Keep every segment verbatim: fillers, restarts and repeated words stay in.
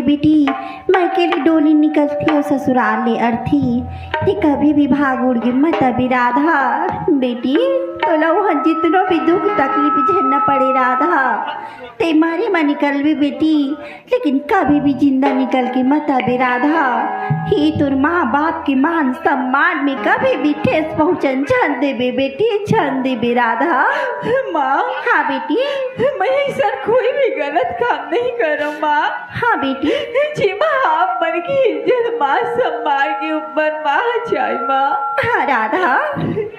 बेटी, मायके ले डोली निकलथे अउ ससुराल ले अरथे, ते कभी भी भाग उड़ के मत अबे राधा। बेटी, तोला वहाँ जितनो भी दुख तकलीफ झेलना पड़े राधा, ते मरे म निकलबे बेटी, लेकिन कभी भी जिंदा निकल के मत अबे राधा। हे तोर माँ बाप के मान सम्मान में कभी भी ठेस पहुँचन झन देबे बेटी, झन देबे राधा। माँ, हाँ बेटी। मैं ऐसा कोई भी गलत काम नहीं करम माँ। हाँ बेटी। जेमा आप मन के इज्जत मान सम्मान के ऊपर माँ जाए माँ। हाँ राधा।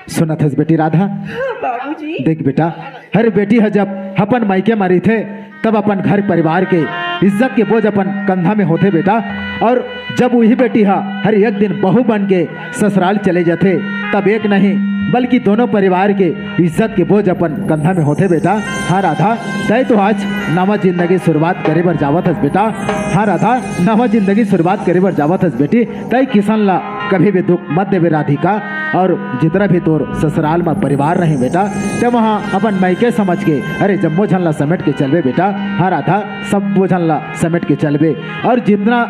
सुनत हस बेटी राधा? हाँ बाबूजी। देख बेटा, हर बेटी ह जब अपन मायके म रहिथे, तब अपन घर परिवार के इज्जत के बोझ अपन कंधा में होथे बेटा। और जब वही बेटी ह हर एक दिन बहू बन के ससुराल चले जाथे, तब एक नहीं बल्कि दोनों परिवार के इज्जत के बोझ अपन कंधा में होथे बेटा। हाँ राधा, तय तो आज नवा जिंदगी शुरुआत करे बर जावत हस बेटा। हाँ राधा, नवा जिंदगी शुरुआत करे बर जावत हस बेटी। तय किसन ला कभी भी दुख मत देबे राधिका। और जितना भी तोर ससुराल में परिवार रही बेटा, ते वहाँ अपन मायके समझ के, अरे, जम्मो झन ला समेट के चलबे बेटा। हाँ राधा, सब झन ला समेट के चलबे। और जितना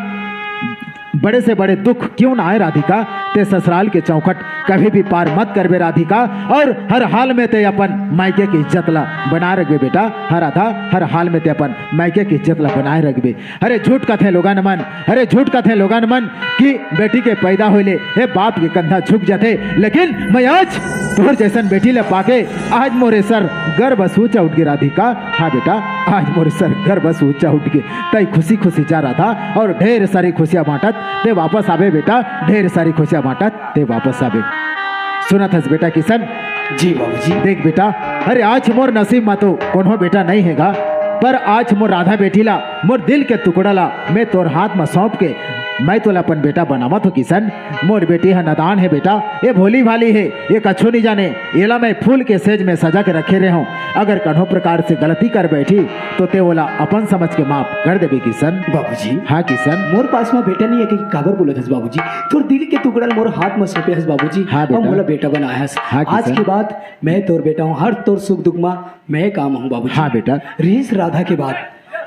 बड़े से बड़े दुख क्यों ना आए राधिका, ते ससुराल के चौखट कभी भी पार मत करबे राधिका। और हर हाल में ते अपन मायके की इज्जत ला बनाए रखबे बेटा। हाँ राधा, हर हाल में ते अपन मायके की इज्जत ला बनाए रखबे। अरे झूठ कथे लोगन मन, अरे झूठ कथे लोगन मन कि बेटी के पैदा होले हे बाप के कंधा झुक जाथे, लेकिन मैं आज तोर जैसन बेटी ले पाके आज मोरे सर गर्व से ऊंचा उठ गे राधिका। हाँ बेटा, आज मोरे सर गर्व से ऊंचा उठ गे। तय खुशी खुशी जा राधा, और ढेर सारी खुशियां बांटत ते वापस आबे बेटा, ढेर सारी खुशियां बांटत ते वापस आबे। सुनत हस बेटा किसन? जी बाबूजी। देख बेटा, अरे आज मोर नसीब मा तो कोनो बेटा नहीं हेगा, पर आज मोर राधा बेटी ला, मोर दिल के टुकड़ा ला मैं तोर हाथ मा सौंप के मैं तोला अपन बेटा बनावत हो किसन। मोर बेटी ह नादान हे बेटा, ये भोली भाली हे, ये कछु नहीं जाने। एला मैं फूल के सेज में सजा के रखे रहे हूँ। अगर कन्हो प्रकार से गलती कर बैठी तो ते ओला अपन समझ के माफ कर देबे किसन। बाबूजी। हाँ किसन। मोर पास में बेटा नहीं है कि काबर बोलत हस बाबूजी? तोर दिल के टुकड़ा ल मोर हाथ में सौंपे हस बाबूजी। हाँ बेटा। मोला बेटा बनाए हस। हाँ आज किसन। के बाद मैं तोर बेटा हूँ, हर तोर सुख दुख में मैं काम हूँ बाबूजी। हाँ बेटा। रहीस राधा के बात,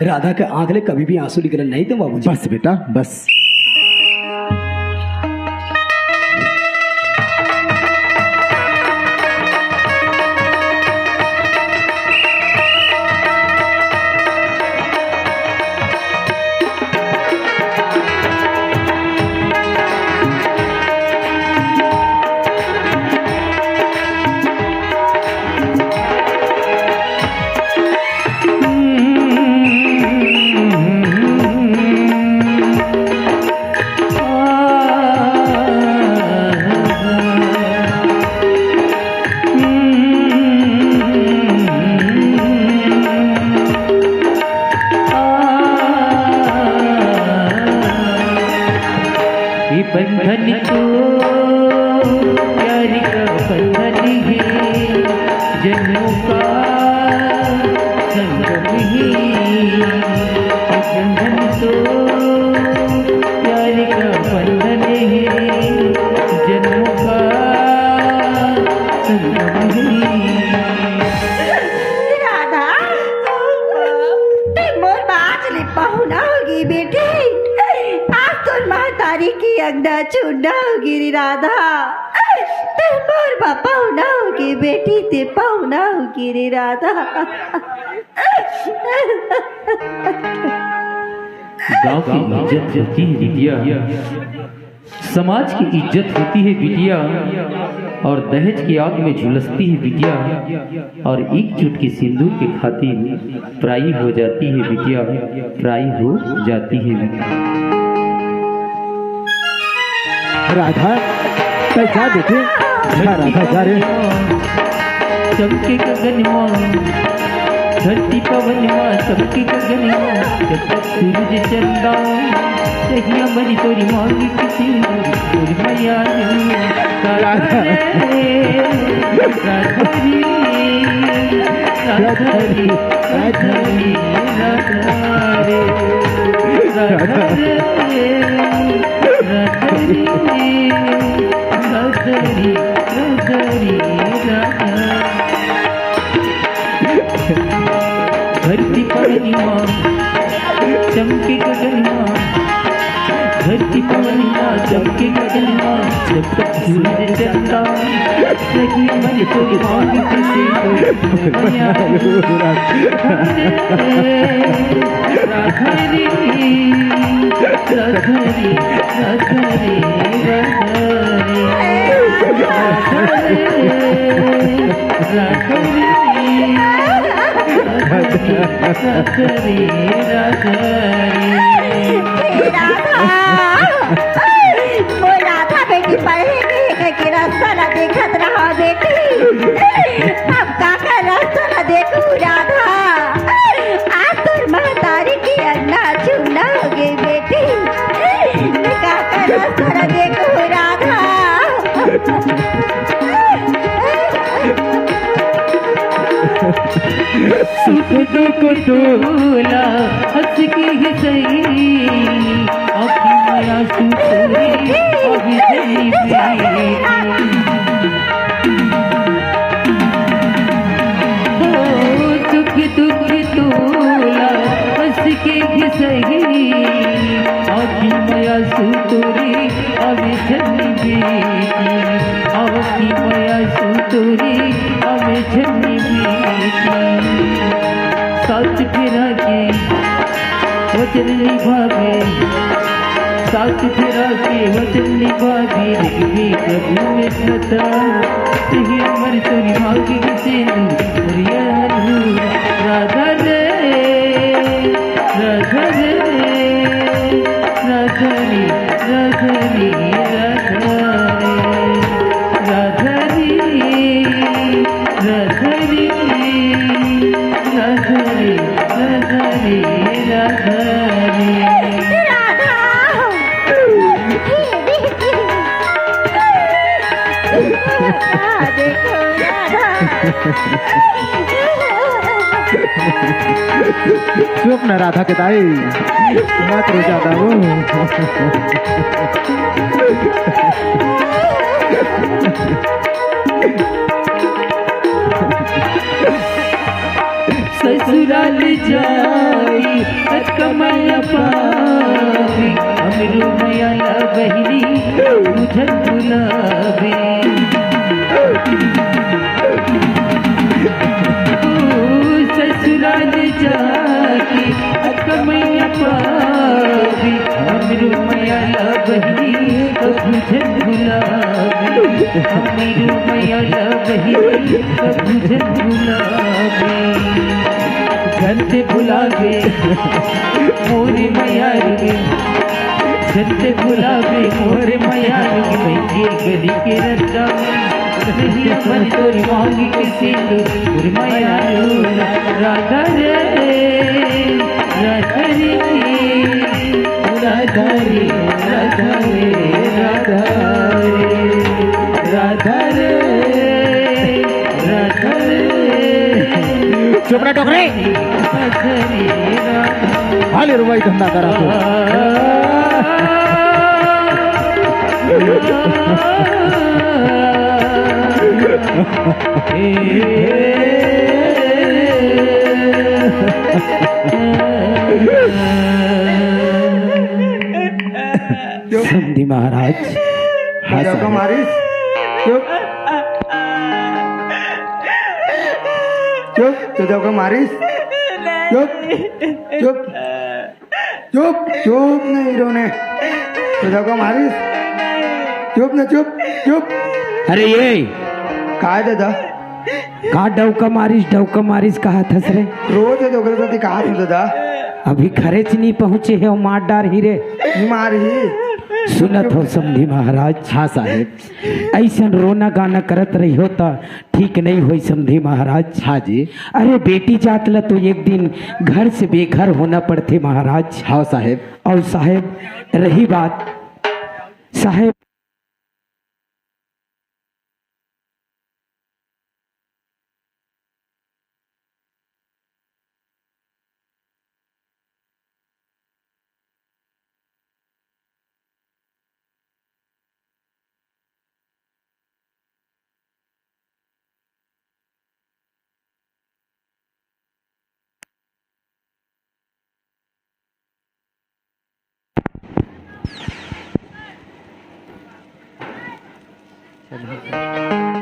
राधा के आंख ले कभी भी आंसू निकलन नहीं दूं बाबूजी। बस बेटा, बस। ये बंधन तो प्यार का बंधन है, जन्मों का संगम है। ये बंधन तो प्यार का बंधन है, जन्मों का संगम है। राधा, ते मोर बात ले पहुना होगे बेटी। आज तोर महतारी के अंगना चूना होगे रे राधा। ते मोर बा पहुना होगे बेटी, ते पहुना होगे रे राधा। गांव की इज्जत होती है बिटिया, समाज की इज्जत होती है बिटिया, और दहेज की आग में झुलसती है बिटिया, और एक चुटकी सिंदूर के खातिर पराई हो जाती है बिटिया, पराई हो जाती है बिटिया। राधा, तै जा बेटी, जा राधा, जा रे। चमके गगन मा, धरती पवन मा, चमके गगन मा, जब तक सूरज चंदा, सहिया मरी तोरी मांगी किसी, तोरी मैया रे, राधा रे, राधा रे, राधा रे, राधा रे, राधा रे, राधा रे, राधा रे, राधा रे, राधा रे, राधा। धरती पवन मा, चमके गगन मा, चमके गगन मा, जब तक सूरज चंदा, लगी मन तोरी मांग के सिंदूर, मैया रे। राधा रे, राधा रे, राधा रे, राधा रे, राधा रे, राधा रे, राधा रे, राधा रे। हे राधा, मोर राधा बेटी पढ़े लिखे के रास्ता ला देखत रहा बेटी। अब काकर रास्ता ला देखहूँ राधा? आज तोर महतारी के अन्ना छुन्ना हो गे बेटी। काकर रास्ता ला देखहूँ राधा? सुख दुख तोला हंस के ही सही, आँखी मया सुतोरी अभी जनी बेटी। ओ सुख दुख तोला हंस के ही सही, आँखी मया सुतोरी अभी जनी बेटी, आँखी मया सुतोरी अभी जनी बेटी। सात फेरा के वचन निभावे, सात फेरा के वचन निभावे, देखबे प्रभु में सदा, तही अमर तोरी मांग के सिंदूर, मोरिया राधा रे, राधा रे, राधा रे, राधा रे, राधा रे, राधा रे, राधा रे, राधा रे, राधा रे, राधा रे। राधा। देखो राधा। चुप ना राधा के दाई, मत रो ज्यादा वो। ससुराल जाई अतका मया पावे, हमरो मया ला बहिनी बुझन बुलावे। ओ ससुराल जाई अतका मया पावे, हमरो मया ला बहिनी बुझन बुलावे, हमरो मया ला बहिनी बुझन बुलावे। झन ते भुलावे मोरे मया रे, झन ते भुलावे मोरे मया रे, गली के रस्ता, नहीं अपन तोरी मांग के सिंदूर, मोरे मया रे, राधा रे, राधा रे। राधा रे, राधा रे, राधा रे, राधा रे, राधा रे। चुप रे डोकरे। राधा रे, राधा रे। हाले रुवाई धंधा करा तू। समधी महाराज। हाँ, तो का साहब। मारिस? चुप। चुप, तो का मारिस? चुप, चुप। चुप, चुप नहीं रोने। तो का मारिस? चुप ना, चुप, चुप। अरे ये। काय दादा? का डौका मारिस, डौका मारिस कहत हस रे? रोज है तो ओकरे साथ कहा था दादा। अभी घरे च नहीं पहुँचे हे, मार डार ही रे। मार ही। सुनत हो समधी महाराज? हाँ साहेब। ऐसन रोना गाना करत रही हो त ठीक नहीं होई समधी महाराज। हाँ जी। अरे बेटी जात ला तो एक दिन घर से बेघर होना पड़थे महाराज। हाँ साहेब। और साहेब रही बात साहेब चलो।